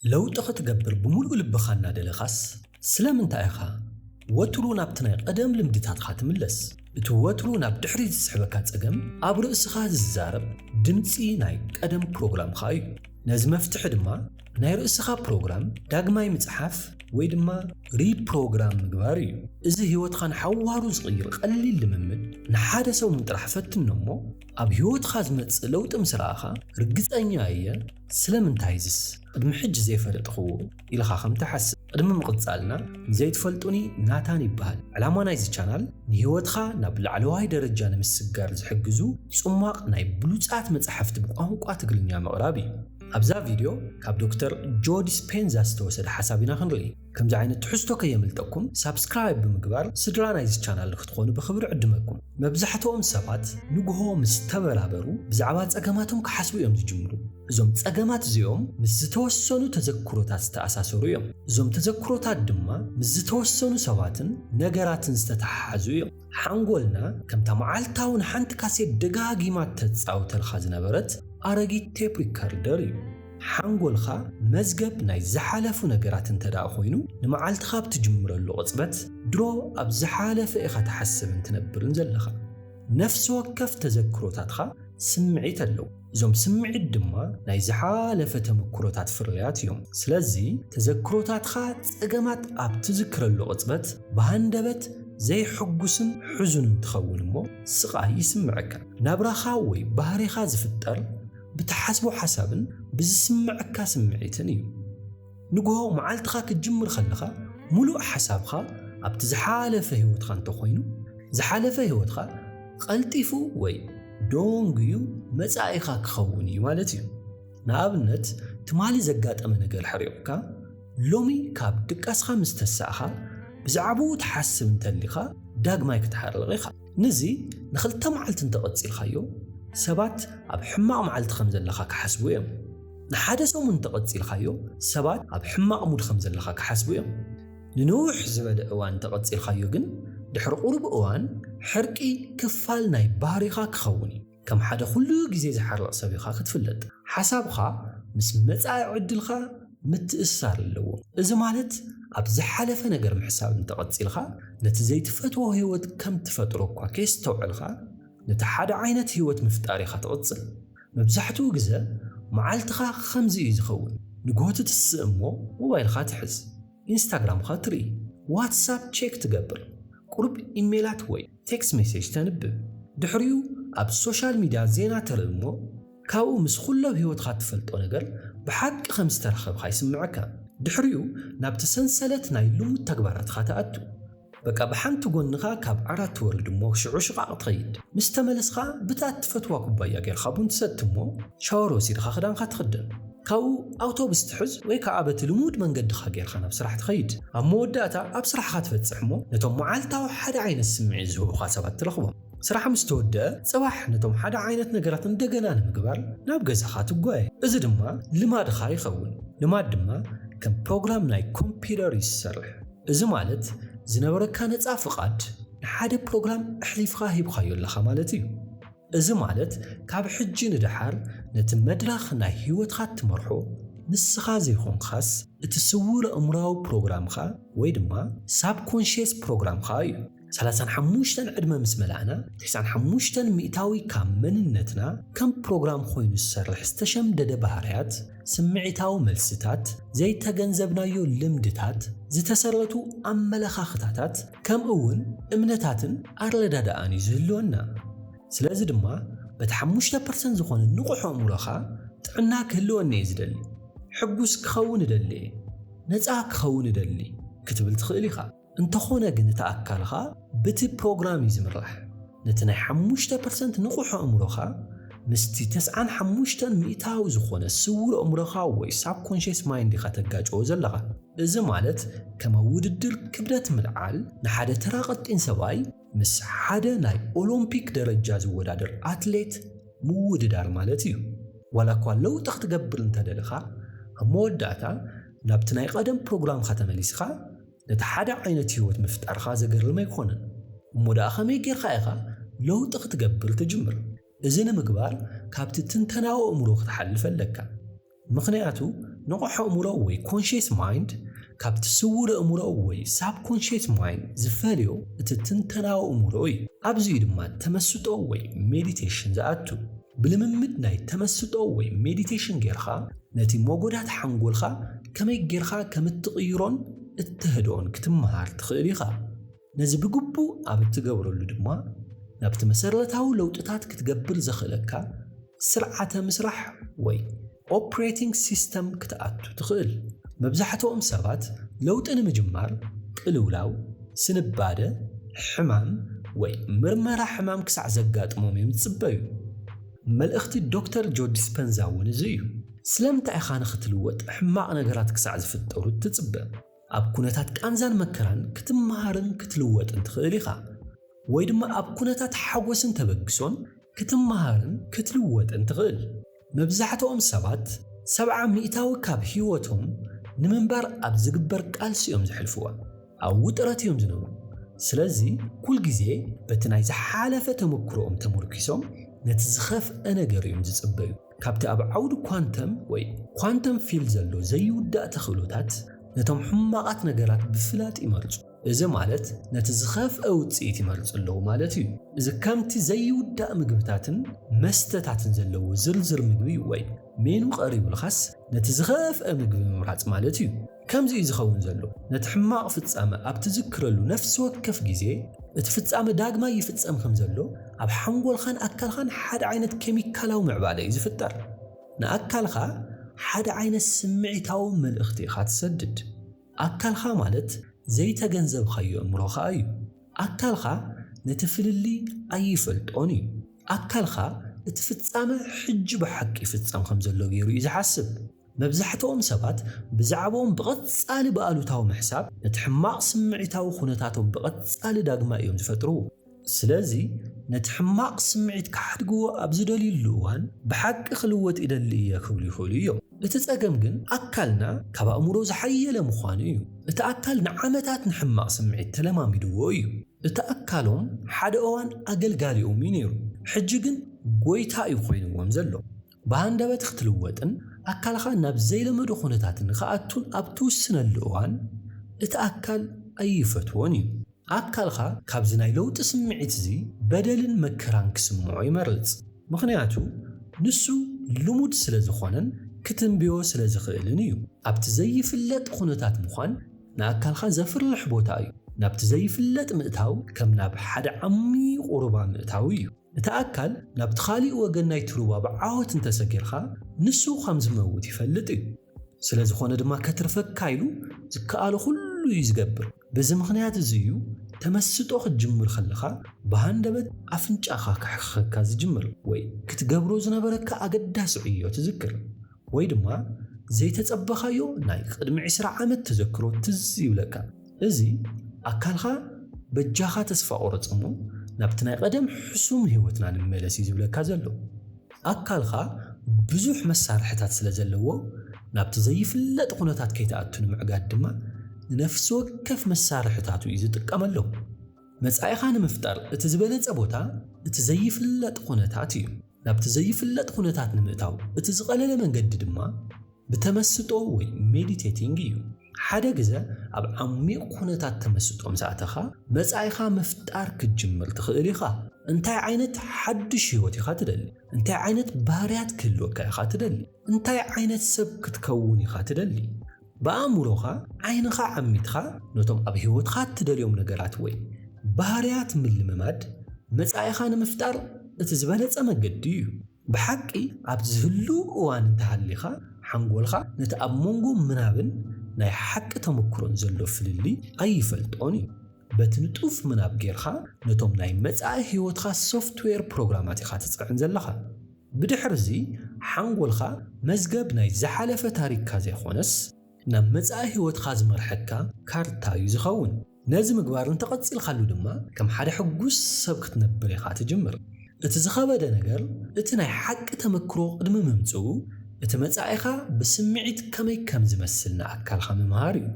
ለውጢ ክትገብር ብምሉእ ልብኻ እናደለኻስ፣ ስለምንታይ ኢኻ ወትሩ ናብቲ ናይ ቀደም ልምድታትካ ትምለስ? እቲ ወትሩ ናብ ድሕሪት ዝስሕበካ ጸገም፣ ኣብ ርእስኻ ዝዛረብ ድምጺ ናይ ቀደም ፕሮግራምካ እዩ። ነዚ መፍትሒ ድማ ናይ ርእስኻ ፕሮግራም ዳግማይ ምጽሓፍ ወይ ድማ ሪፕሮግራም ምግባር እዩ። እዚ ህይወትኻ ንሓዋሩ ዝቕይር ቀሊል ልምምድ ንሓደ ሰሙን ጥራሕ ፈትኖ እሞ፣ ኣብ ህይወትኻ ዝመጽእ ለውጢ ምስ ረኣኻ፣ ርግጸኛ እየ፣ ስለምንታይ እዝስ ቅድሚ ሕጂ ዘይፈለጥኽዎ ኢልኻ ከም ትሓስብ። ቅድሚ ምቕጻልና፣ ንዘይትፈልጡኒ ናታን ይበሃል። ዕላማ ናይዚ ቻናል ንህይወትካ ናብ ላዕለዋይ ደረጃ ንምስጋር ዝሕግዙ ጽሟቕ ናይ ብሉጻት መጻሕፍቲ ብቋንቋ ትግርኛ ምቕራብ እዩ። ኣብዛ ቪድዮ ካብ ዶክተር ጆ ዲስፔንዛ ዝተወሰደ ሓሳብ ኢና ክንርኢ። ከምዚ ዓይነት ትሕዝቶ ከየምልጠኩም ሳብስክራይብ ብምግባር ስድራ ናይዚ ቻናል ክትኾኑ ብኽብሪ ዕድመኩም። መብዛሕትኦም ሰባት ንግሆ ምስ ተበራበሩ ብዛዕባ ጸገማቶም ክሓስቡ እዮም ዝጅምሩ። እዞም ጸገማት እዚኦም ምስ ዝተወሰኑ ተዘክሮታት ዝተኣሳሰሩ እዮም። እዞም ተዘክሮታት ድማ ምስ ዝተወሰኑ ሰባትን ነገራትን ዝተተሓሓዙ እዮም። ሓንጎልና ከምታ መዓልታዊ ንሓንቲ ካሴት ደጋጊማ ተጻውተልካ ዝነበረት ኣረጊት ቴፕ ሪከርደር እዩ። ሓንጎልካ መዝገብ ናይ ዝሓለፉ ነገራት እንተ ደኣ ኮይኑ፣ ንመዓልትኻ ኣብ ትጅምረሉ ቅጽበት፣ ድሮ ኣብ ዝሓለፈ ኢኻ ትሓስብን ትነብርን ዘለኻ። ነፍሲ ወከፍ ተዘክሮታትካ ስምዒት ኣለዎ። እዞም ስምዒት ድማ ናይ ዝሓለፈ ተመክሮታት ፍርያት እዮም። ስለዚ፣ ተዘክሮታትካ ጸገማት ኣብ ትዝክረሉ ቅጽበት፣ ብሃንደበት ዘይሕጉስን ሕዙንን ትኸውን እሞ፣ ስቓይ ይስምዐካ። ናብራኻ ወይ ባህሪኻ ዝፍጠር ብትሓስቦ ሓሳብን ብዝስምዐካ ስምዒትን እዩ። ንግሆ መዓልትኻ ክትጅምር ከለኻ፣ ምሉእ ሓሳብኻ ኣብቲ ዝሓለፈ ህይወትካ እንተኾይኑ፣ ዝሓለፈ ህይወትካ ቀልጢፉ ወይ ደንጉዩ መጻኢኻ ክኸውን እዩ ማለት እዩ። ንኣብነት፣ ትማሊ ዘጋጠመ ነገር ሕሪቑካ፣ ሎሚ ካብ ድቃስኻ ምስ ተሳእኻ፣ ብዛዕባኡ ትሓስብ እንተሊኻ፣ ዳግማይ ክትሓርቕ ኢኻ። ንዚ ንኽልተ መዓልቲ እንተቐጺልካዮ፣ ሰባት ኣብ ሕማቕ መዓልቲ ከም ዘለኻ ክሓስቡ እዮም። ንሓደ ሰሙን እንተቐጺልካዮ፣ ሰባት ኣብ ሕማቕ ሙድ ከም ዘለኻ ክሓስቡ እዮም። ንንውሕ ዝበለ እዋን እንተቐጺልካዮ ግን፣ ድሕሪ ቁሩብ እዋን ሕርቂ ክፋል ናይ ባህሪኻ ክኸውን እዩ። ከም ሓደ ኩሉ ግዜ ዝሓርቕ ሰብ ኢኻ ክትፍለጥ። ሓሳብኻ ምስ መጻኢ ዕድልካ ምትእስሳር ኣለዎ። እዚ ማለት፣ ኣብ ዝሓለፈ ነገር ምሕሳብ እንተቐጺልካ፣ ነቲ ዘይትፈትዎ ህይወት ከም ትፈጥሮ እኳ ከየስተውዐልካ፣ ነቲ ሓደ ዓይነት ህይወት ምፍጣር ኢኻ ትቕጽል። መብዛሕትኡ ግዘ፣ መዓልትኻ ከምዚ እዩ ዝኸውን። ንግሆ ትትስእ እሞ፣ ሞባይልካ ትሕዝ። ኢንስታግራምካ ትርኢ። ዋትሳፕ ቼክ ትገብር። ቁሩብ ኢሜላት ወይ ቴክስት ሜሴጅ ተንብብ። ድሕሪኡ፣ ኣብ ሶሻል ሚድያ ዜና ትርኢ እሞ፣ ካብኡ ምስ ኩሉ ኣብ ህይወትካ እትፈልጦ ነገር ብሓቂ ከም ዝተረኸብካ ይስምዐካ። ድሕሪኡ፣ ናብቲ ሰንሰለት ናይ ልሙድ ተግባራትካ ትኣቱ። በቃ፣ ብሓንቲ ጎንኻ ካብ ዓራት ትወርድ እሞ፣ ሽዑ ሽቓቕ ትኸይድ። ምስ ተመለስካ፣ ብታ እትፈትዋ ኩባያ ጌርካ ቡን ትሰቲ እሞ፣ ሻወር ወሲድካ ክዳንካ ትኽደን። ካብኡ ኣውቶቡስ ትሕዝ ወይ ከኣ በቲ ልሙድ መንገድኻ ጌርካ ናብ ስራሕ ትኸይድ። ኣብ መወዳእታ፣ ኣብ ስራሕኻ ትበጽሕ እሞ፣ ነቶም መዓልታዊ ሓደ ዓይነት ስምዒት ዝህቡኻ ሰባት ትረኽቦም። ስራሕ ምስ ተወደአ፣ ጽባሕ ነቶም ሓደ ዓይነት ነገራት እንደገና ንምግባር ናብ ገዛኻ ትጓየ። እዚ ድማ ልማድኻ ይኸውን። ልማድ ድማ ከም ፕሮግራም ናይ ኮምፒውተር እዩ ዝሰርሕ። እዚ ማለት፣ ዝነበረካ ነጻ ፍቓድ ንሓደ ፕሮግራም ኣሕሊፍካ ሂብካዮ ኣለኻ ማለት እዩ። እዚ ማለት፣ ካብ ሕጂ ንደሓር ነቲ መድረኽ ናይ ህይወትካ እትመርሖ ንስኻ ዘይኮንካስ፣ እቲ ስዉር ኣእምሮኣዊ ፕሮግራምካ ወይ ድማ ሳብኮንሽየስ ፕሮግራምካ እዩ። ሰላሳን ሓሙሽተን ዕድመ ምስ መላእና፣ ትስዓን ሓሙሽተን ሚእታዊ ካብ መንነትና ከም ፕሮግራም ኮይኑ ዝሰርሕ ዝተሸምደደ ባህርያት፣ ስምዒታዊ መልስታት፣ ዘይተገንዘብናዮ ልምድታት፣ ዝተሰረቱ ኣመለኻኽታታት፣ ከምኡ እውን እምነታትን ኣረዳድኣን እዩ ዝህልወና። ስለዚ ድማ፣ በቲ ሓሙሽተ ፐርሰንት ዝኾነ ንቑሕ ኣእምሮኻ፣ ጥዕና ክህልወኒ እየ ዝደሊ፣ ሕጉስ ክኸውን እደሊ እየ፣ ነጻ ክኸውን እደሊ ክትብል ትኽእል ኢኻ። እንተኾነ ግን፣ እቲ ኣካልኻ ብቲ ፕሮግራም እዩ ዝምራሕ። ነቲ ናይ ሓሙሽተ ፐርሰንት ንቑሕ ኣእምሮኻ ምስቲ ተስዓን ሓሙሽተን ሚእታዊ ዝኾነ ስዉር ኣእምሮኻ ወይ ሳብኮንሽየስ ማይንድ ኢኻ ተጋጭዎ ዘለኻ። እዚ ማለት፣ ከም ኣብ ውድድር ክብደት ምልዓል፣ ንሓደ ተራ ቀጢን ሰብኣይ ምስ ሓደ ናይ ኦሎምፒክ ደረጃ ዝወዳደር ኣትሌት ምውድዳር ማለት እዩ። ዋላ እኳ ለውጢ ክትገብር እንተደለኻ፣ ኣብ መወዳእታ ናብቲ ናይ ቀደም ፕሮግራምካ ተመሊስካ፣ ነቲ ሓደ ዓይነት ህይወት ምፍጣርካ ዘገርም ኣይኮነን። እሞ ደኣ ከመይ ጌርካ ኢኻ ለውጢ ክትገብር ትጅምር? እዚ ንምግባር ካብቲ ትንተናዊ ኣእምሮ ክትሓልፍ ኣለካ። ምኽንያቱ፣ ንቑሕ ኣእምሮ ወይ conscious mind ካብቲ ስውር ኣእምሮ ወይ subconscious mind ዝፈልዮ እቲ ትንተናዊ ኣእምሮ እዩ። ኣብዚ እዩ ድማ ተመስጦ ወይ ሜዲቴሽን ዝኣቱ። ብልምምድ ናይ ተመስጦ ወይ ሜዲቴሽን ጌርካ ነቲ ሞጎዳት ሓንጎልካ ከመይ ጌርካ ከም እትቕይሮን እተህድኦን ክትመሃር ትኽእል ኢኻ። ነዚ ብግቡእ ኣብ እትገብረሉ ድማ ናብቲ መሰረታዊ ለውጥታት ክትገብር ዘኽእለካ ስርዓተ ምስራሕ ወይ ኦፕሬቲንግ ሲስተም ክትኣቱ ትኽእል። መብዛሕትኦም ሰባት ለውጢ ንምጅማር ቅልውላው፣ ስንባደ፣ ሕማም ወይ ምርመራ ሕማም ክሳዕ ዘጋጥሞም እዮም ዝጽበዩ። መልእኽቲ ዶክተር ጆ ዲስፐንዛ እውን እዚ እዩ። ስለምንታይ ኢኻ ንኽትልወጥ ሕማቕ ነገራት ክሳዕ ዝፍጠሩ ትጽበ? ኣብ ኩነታት ቃንዛን መከራን ክትመሃርን ክትልወጥን ትኽእል ኢኻ። ወይ ድማ ኣብ ኩነታት ሓጎስን ተበግሶን ክትመሃርን ክትልወጥን ትኽእል። መብዛሕትኦም ሰባት ሰብዓ ሚእታዊ ካብ ህይወቶም ንምንባር ኣብ ዝግበር ቃልሲ እዮም ዘሕልፍዋ። ኣብ ውጥረት እዮም ዝነብሩ። ስለዚ ኩል ግዜ በቲ ናይ ዝሓለፈ ተመክሮኦም ተመርኪሶም ነቲ ዝኸፍአ ነገር እዮም ዝጽበዩ። ካብቲ ኣብ ዓውዲ ኳንተም ወይ ኳንተም ፊል ዘሎ ዘይውዳእ ተኽእሎታት ነቶም ሕማቓት ነገራት ብፍላጥ ይመርጹ። እዚ ማለት ነቲ ዝኸፍአ ውጽኢት ይመርጹ ኣለዉ ማለት እዩ። እዚ ከምቲ ዘይውዳእ ምግብታትን መስተታትን ዘለዎ ዝርዝር ምግቢ ወይ ሜኑ ቀሪቡልኻስ ነቲ ዝኸፍአ ምግቢ ምምራጽ ማለት እዩ። ከምዚ እዩ ዝኸውን ዘሎ። ነቲ ሕማቕ ፍጻመ ኣብ ትዝክረሉ ነፍሲ ወከፍ ግዜ እቲ ፍጻመ ዳግማይ ይፍጸም ከም ዘሎ ኣብ ሓንጎልኻን ኣካልኻን ሓደ ዓይነት ኬሚካላዊ ምዕባለ እዩ ዝፍጠር። ንኣካልኻ ሓደ ዓይነት ስምዒታዊ መልእኽቲ ኢኻ ትሰድድ። ኣካልኻ ማለት ዘይተገንዘብካዮ እምሮኻ እዩ። ኣካልኻ ነቲ ፍልልይ ኣይፈልጦን እዩ። ኣካልኻ እቲ ፍጻመ ሕጂ ብሓቂ ይፍጸም ከም ዘሎ ገይሩ እዩ ዝሓስብ። መብዛሕትኦም ሰባት ብዛዕባኦም ብቐጻሊ ብኣሉታዊ ምሕሳብ ነቲ ሕማቕ ስምዒታዊ ኩነታቶም ብቐጻሊ ዳግማይ እዮም ዝፈጥርዎ። ስለዚ ነቲ ሕማቕ ስምዒት ክሓድግዎ ኣብ ዝደልዩሉ እዋን ብሓቂ ክልወጥ ይደሊ እየ ክብሉ ይኽእሉ እዮም። እቲ ጸገም ግን ኣካልና ካብ ኣእምሮ ዝሓየለ ምዃኑ እዩ። እቲ ኣካል ንዓመታት ንሕማቕ ስምዒት ተለማሚድዎ እዩ። እቲ ኣካሎም ሓደ እዋን ኣገልጋሊኦም እዩ ነይሩ፣ ሕጂ ግን ጎይታ እዩ ኮይንዎም ዘሎ። ብሃንደበት ክትልወጥን ኣካልኻ ናብ ዘይለመዶ ኩነታትን ክኣቱን ኣብ ትውስነሉ እዋን እቲ ኣካል ኣይፈትዎን እዩ። ኣካልኻ ካብዚ ናይ ለውጢ ስምዒት እዚ በደልን መከራን ክስምዖ ይመርጽ። ምኽንያቱ ንሱ ልሙድ ስለ ዝኾነን ክትንብዮ ስለ ዝኽእልን እዩ። ኣብቲ ዘይፍለጥ ኩነታት ምዃን ንኣካልኻ ዘፍርሕ ቦታ እዩ። ናብቲ ዘይፍለጥ ምእታው ከም ናብ ሓደ ዓሚቕ ሩባ ምእታው እዩ። እቲ ኣካል ናብቲ ካልእ ወገን ናይቲ ሩባ ብዓወት እንተሰጊርካ ንሱ ከም ዝመውት ይፈልጥ እዩ። ስለ ዝኾነ ድማ ከትርፈካ ኢሉ ዝከኣሎ ኩሉ እዩ ዝገብር። በዚ ምኽንያት እዚ እዩ ተመስጦ ክትጅምር ከለኻ ብሃንደበት ኣፍንጫኻ ክሕኸካ ዝጅምር ወይ ክትገብሮ ዝነበረካ ኣገዳሲ ዕዮ ትዝክር። ወይ ድማ ዘይተጸበኻዮ ናይ ቅድሚ ዕስራ ዓመት ተዘክሮ ትዝ ይብለካ። እዚ ኣካልኻ በጃኻ ተስፋ ቁረጽ እሞ ናብቲ ናይ ቀደም ሕሱም ህይወትና ንመለስ እዩ ዝብለካ ዘሎ። ኣካልኻ ብዙሕ መሳርሕታት ስለ ዘለዎ ናብቲ ዘይፍለጥ ኩነታት ከይትኣቱ ንምዕጋት ድማ ንነፍሲ ወከፍ መሳርሕታቱ እዩ ዝጥቀመሎም። መጻኢኻ ንምፍጣር እቲ ዝበለጸ ቦታ እቲ ዘይፍለጥ ኩነታት እዩ። ናብቲ ዘይፍለጥ ኩነታት ንምእታው እቲ ዝቐለለ መንገዲ ድማ ብተመስጦ ወይ ሜዲቴቲንግ እዩ። ሓደ ግዘ ኣብ ዓሚቕ ኩነታት ተመስጦ ምስ ኣተኻ መጻኢኻ ምፍጣር ክትጅምር ትኽእል ኢኻ። እንታይ ዓይነት ሓድሽ ህይወት ኢኻ ትደሊ? እንታይ ዓይነት ባህርያት ክህልወካ ኢኻ ትደሊ? እንታይ ዓይነት ሰብ ክትከውን ኢኻ ትደሊ? ብኣእምሮኻ ዓይንኻ ዓሚትካ ነቶም ኣብ ህይወትካ እትደልዮም ነገራት ወይ ባህርያት ምልምማድ መጻኢኻ ንምፍጣር እቲ ዝበለጸ መገዲ እዩ። ብሓቂ ኣብዚ ህሉው እዋን እንተሃሊኻ ሓንጎልካ ነቲ ኣብ መንጎ ምናብን ናይ ሓቂ ተመክሮን ዘሎ ፍልልይ ኣይፈልጦን እዩ። በቲ ንጡፍ ምናብ ጌርካ ነቶም ናይ መጻኢ ህይወትካ ሶፍትዌር ፕሮግራማት ኢኻ ትጽዕን ዘለኻ። ብድሕርዚ ሓንጎልካ መዝገብ ናይ ዝሓለፈ ታሪክካ ዘይኮነስ ናብ መጻኢ ህይወትካ ዝመርሐካ ካርታ እዩ ዝኸውን። ነዚ ምግባር እንተቐጺልካሉ ድማ ከም ሓደ ሕጉስ ሰብ ክትነብር ኢኻ ትጅምር። እቲ ዝኸበደ ነገር እቲ ናይ ሓቂ ተመክሮ ቅድሚ ምምጽኡ እቲ መጻኢኻ ብስምዒት ከመይ ከም ዝመስል ንኣካልካ ምምሃር እዩ።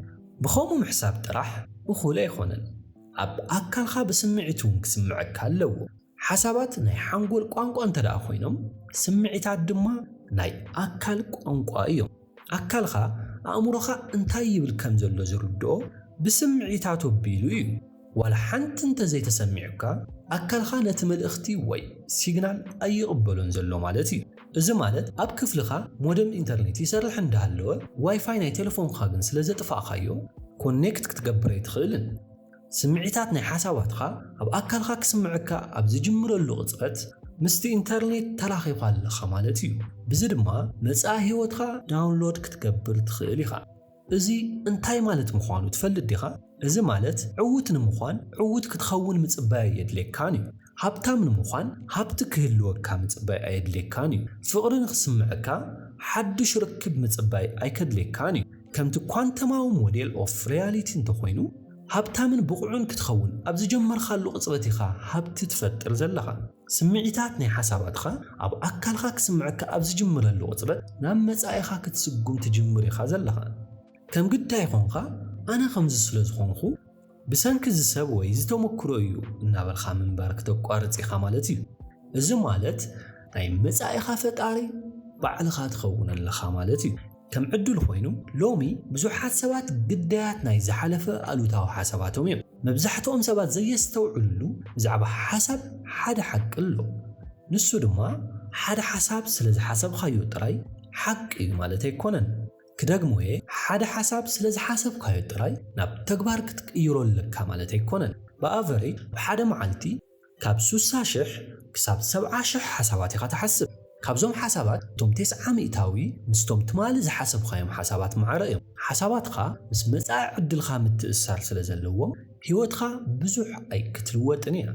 ብኸምኡ ምሕሳብ ጥራሕ እኹል ኣይኮነን። ኣብ ኣካልካ ብስምዒት እውን ክስምዐካ ኣለዎ። ሓሳባት ናይ ሓንጎል ቋንቋ እንተ ደኣ ኮይኖም ስምዒታት ድማ ናይ ኣካል ቋንቋ እዮም። ኣካልኻ ኣእምሮኻ እንታይ ይብል ከም ዘሎ ዝርድኦ ብስምዒታቱ ኣቢሉ እዩ። ዋላ ሓንቲ እንተዘይተሰሚዑካ፣ ኣካልኻ ነቲ መልእኽቲ ወይ ሲግናል ኣይቕበሎን ዘሎ ማለት እዩ። እዚ ማለት ኣብ ክፍልኻ ሞደም ኢንተርኔት ይሰርሕ እንዳሃለወ፣ ዋይፋይ ናይ ቴሌፎንካ ግን ስለ ዘጥፋእካዮ፣ ኮኔክት ክትገብር ኣይትኽእልን። ስምዒታት ናይ ሓሳባትካ ኣብ ኣካልካ ክስምዐካ ኣብ ዝጅምረሉ ቅጽበት፣ ምስቲ ኢንተርኔት ተላኺኻ ኣለኻ ማለት እዩ። ብዚ ድማ መጻኢ ህይወትካ ዳውንሎድ ክትገብር ትኽእል ኢኻ። እዚ እንታይ ማለት ምዃኑ ትፈልጥ ዲኻ? እዚ ማለት ዕዉት ንምዃን ዕዉት ክትኸውን ምጽባይ ኣየድልየካን እዩ። ሃብታም ንምዃን ሃብቲ ክህልወካ ምጽባይ ኣየድልየካን እዩ። ፍቕሪ ንኽስምዐካ ሓድሽ ርክብ ምጽባይ ኣይከድልየካን እዩ። ከምቲ ኳንተማዊ ሞዴል ኦፍ ሪያሊቲ እንተኾይኑ፣ ሃብታምን ብቑዕን ክትኸውን ኣብ ዝጀመርካሉ ቅጽበት ኢኻ ሃብቲ ትፈጥር ዘለኻ። ስምዒታት ናይ ሓሳባትካ ኣብ ኣካልካ ክስምዐካ ኣብ ዝጅምረሉ ቅጽበት፣ ናብ መጻኢኻ ክትስጉም ትጅምር ኢኻ ዘለኻ። ከም ግዳይ ኾንካ፣ ኣነ ከምዚ ስለ ዝኾንኩ፣ ብሰንኪ እዚ ሰብ ወይ እዚ ተመክሮ እዩ እናበልካ ምንባር ክተቋርጽ ኢኻ ማለት እዩ። እዚ ማለት ናይ መጻኢኻ ፈጣሪ ባዕልኻ ትኸውን ኣለኻ ማለት እዩ። ከም ዕድል ኮይኑ፣ ሎሚ ብዙሓት ሰባት ግዳያት ናይ ዝሓለፈ ኣሉታዊ ሓሳባቶም እዮም። መብዛሕትኦም ሰባት ዘየስተውዕልሉ ብዛዕባ ሓሳብ ሓደ ሓቂ ኣሎ። ንሱ ድማ፣ ሓደ ሓሳብ ስለ ዝሓሰብካዮ ጥራይ ሓቂ እዩ ማለት ኣይኮነን። ክደግሞ እየ፣ ሓደ ሓሳብ ስለ ዝሓሰብካዮ ጥራይ ናብ ተግባር ክትቅይሮ ኣለካ ማለት ኣይኮነን። ብኣቨሬጅ፣ ኣብ ሓደ መዓልቲ ካብ ስሳ ሽሕ ክሳብ ሰብዓ ሽሕ ሓሳባት ኢኻ ትሓስብ። ካብዞም ሓሳባት፣ እቶም ተስዓ ሚእታዊ ምስቶም ትማሊ ዝሓሰብካዮም ሓሳባት ማዕረ እዮም። ሓሳባትካ ምስ መጻኢ ዕድልካ ምትእስሳር ስለ ዘለዎም፣ ህይወትካ ብዙሕ ኣይክትልወጥን እያ።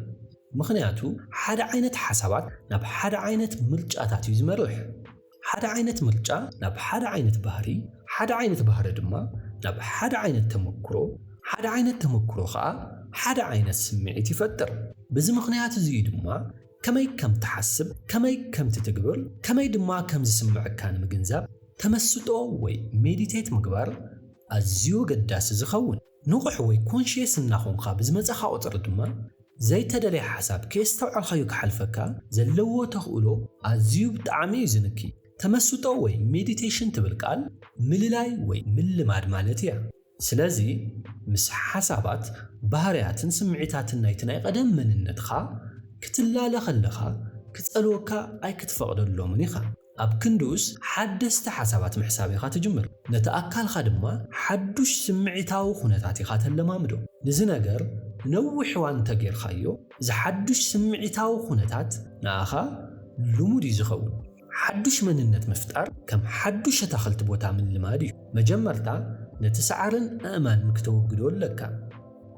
ምኽንያቱ፣ ሓደ ዓይነት ሓሳባት ናብ ሓደ ዓይነት ምርጫታት እዩ ዝመርሕ። ሓደ ዓይነት ምርጫ ናብ ሓደ ዓይነት ባህሪ፣ ሓደ ዓይነት ባህሪ ድማ ናብ ሓደ ዓይነት ተመክሮ፣ ሓደ ዓይነት ተመክሮ ኸኣ ሓደ ዓይነት ስምዒት ይፈጥር። በዚ ምኽንያት እዚ እዩ ድማ ከመይ ከም ትሓስብ፣ ከመይ ከም ትትግብር፣ ከመይ ድማ ከም ዝስምዐካ ንምግንዛብ ተመስጦ ወይ ሜዲቴት ምግባር ኣዝዩ ኣገዳሲ ዝኸውን። ንቑሕ ወይ ኮንሽየስ እናኾንካ ብዝመጻኻ ቁጽሪ ድማ ዘይተደለየ ሓሳብ ከየስተውዓልካዮ ክሓልፈካ ዘለዎ ተኽእሎ ኣዝዩ ብጣዕሚ እዩ ዝንኪ። ተመስጦ ወይ ሜዲቴሽን ትብል ቃል ምልላይ ወይ ምልማድ ማለት እያ። ስለዚ ምስ ሓሳባት፣ ባህርያትን ስምዒታትን ናይቲ ናይ ቀደም መንነትካ ክትላለ ከለኻ ክጸልወካ ኣይክትፈቕደሎምን ኢኻ። ኣብ ክንድኡስ ሓደስቲ ሓሳባት ምሕሳብ ኢኻ ትጅምር። ነቲ ኣካልካ ድማ ሓዱሽ ስምዒታዊ ኩነታት ኢኻ ተለማምዶ። ንዚ ነገር ንነዊሕ እዋን እንተጌርካዮ፣ እዚ ሓዱሽ ስምዒታዊ ኩነታት ንኣኻ ልሙድ እዩ ዝኸውን። ሓዱሽ መንነት ምፍጣር ከም ሓዱሽ ኣታኽልቲ ቦታ ምልማድ እዩ። መጀመርታ ነቲ ሳዕርን ኣእማንን ክተወግዶ ኣለካ።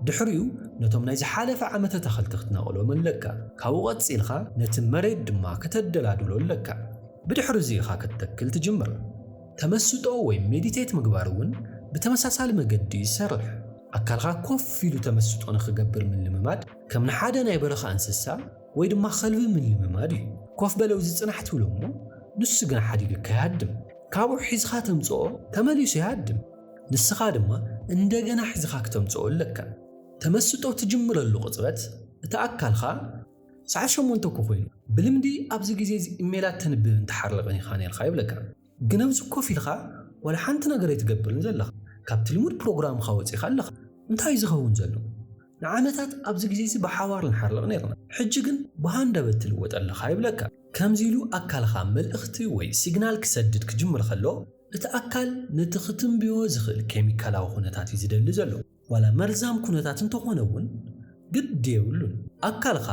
ድሕሪኡ ነቶም ናይ ዝሓለፈ ዓመተ ኣታኽልቲ ክትነቕሎም ኣለካ። ካብኡ ቀጺልካ ነቲ መሬት ድማ ከተደላድሎ ኣለካ። ብድሕሪ እዚ ኢኻ ክትተክል ትጅምር። ተመስጦ ወይ ሜዲቴት ምግባር እውን ብተመሳሳሊ መገዲ ይሰርሕ። ኣካልካ ኮፍ ኢሉ ተመስጦ ንኽገብር ምልምማድ ከም ንሓደ ናይ በረኻ እንስሳ ወይ ድማ ከልቢ ምልምማድ እዩ። ኮፍ በል ኣብዚ ጽናሕ ትብሎ እሞ፣ ንሱ ግን ሓዲጉካ ይሃድም። ካብኡ ሒዝካ ተምጽኦ፣ ተመሊሱ ይሃድም። ንስኻ ድማ እንደገና ሒዝካ ክተምጽኦ ኣለካ። ተመስጦ ትጅምረሉ ቅጽበት፣ እቲ ኣካልካ፣ ሰዓት ሸሞንተ እኮ ኮይኑ፣ ብልምዲ ኣብዚ ግዜ እዚ ኢሜላት ተንብብን ትሓርቕን ኢኻ ነይርካ ይብለካ። ግን ኣብዚ ኮፍ ኢልካ ዋላ ሓንቲ ነገር ኣይትገብርን ዘለኻ። ካብቲ ልሙድ ፕሮግራምካ ወጺኻ ኣለኻ። እንታይ እዩ ዝኸውን ዘሎ? ንዓመታት ኣብዚ ግዜ እዚ ብሓባር ንሓርቕ ነይርና። ሕጂ ግን ብሃንደበት ትልወጥ ኣለኻ ይብለካ። ከምዚ ኢሉ ኣካልካ መልእኽቲ ወይ ሲግናል ክሰድድ ክጅምር ከሎ፣ እቲ ኣካል ነቲ ክትንብዮ ዝኽእል ኬሚካላዊ ኩነታት እዩ ዝደሊ ዘሎ። ዋላ መርዛም ኩነታት እንተኾነ እውን ግዲ የብሉን። ኣካልካ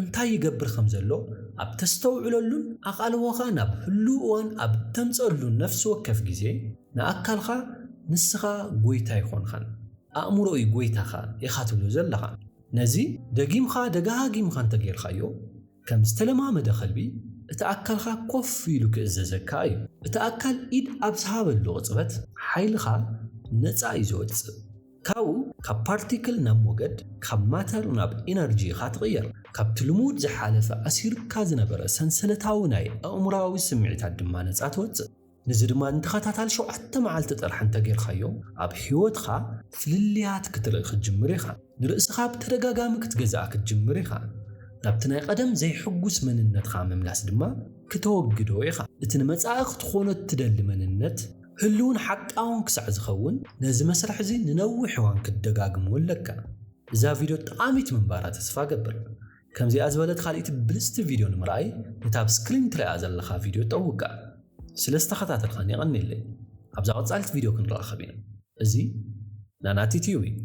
እንታይ ይገብር ከም ዘሎ ኣብ ተስተውዕለሉን ኣቓልቦኻ ናብ ህሉው እዋን ኣብ ተምጸሉን ነፍሲ ወከፍ ግዜ፣ ንኣካልካ ንስኻ ጎይታ ኣይኮንካን፣ ኣእምሮ እዩ ጎይታኻ ኢኻ ትብሎ ዘለኻ። ነዚ ደጊምካ ደጋጊምካ እንተጌርካዮ፣ ከም ዝተለማመደ ከልቢ፣ እቲ ኣካልካ ኮፍ ኢሉ ክእዘዘካ እዩ። እቲ ኣካል ኢድ ኣብ ዝሃበሉ ቅጽበት፣ ሓይልኻ ነጻ እዩ ዝወጽእ። ካብኡ፣ ካብ ፓርቲክል ናብ ሞገድ፣ ካብ ማተር ናብ ኢነርጂ ኢኻ ትቕየር። ካብቲ ልሙድ ዝሓለፈ ኣሲሩካ ዝነበረ ሰንሰለታዊ ናይ ኣእምሮኣዊ ስምዒታት ድማ ነጻ ትወጽእ። ነዚ ድማ ንተኸታታሊ ሸውዓተ መዓልቲ ጥራሕ እንተጌርካዮ፣ ኣብ ህይወትካ ፍልልያት ክትርኢ ክትጅምር ኢኻ። ንርእስኻ ብተደጋጋሚ ክትገዝኣ ክትጅምር ኢኻ። ናብቲ ናይ ቀደም ዘይሕጉስ መንነትካ ምምላስ ድማ ክተወግዶ ኢኻ። እቲ ንመጻኢ ክትኾኖ እትደሊ መንነት ህልውን ሓቃውን ክሳዕ ዝኸውን ነዚ መስርሕ እዚ ንነዊሕ እዋን ክትደጋግሞ ኣለካ። እዛ ቪድዮ ጠቓሚት ምንባራ ተስፋ ገብር። ከምዚኣ ዝበለት ካልኢት ብልጽቲ ቪድዮ ንምርኣይ ነታ ኣብ ስክሪን ትሪኣ ዘለኻ ቪድዮ ጠውቃ። ስለ ዝተኸታተልካኒ የቐንየለይ። ኣብዛ ቀጻሊት ቪድዮ ክንረኻኸብ ኢና። እዚ ናናቲ ቲዩብ እዩ።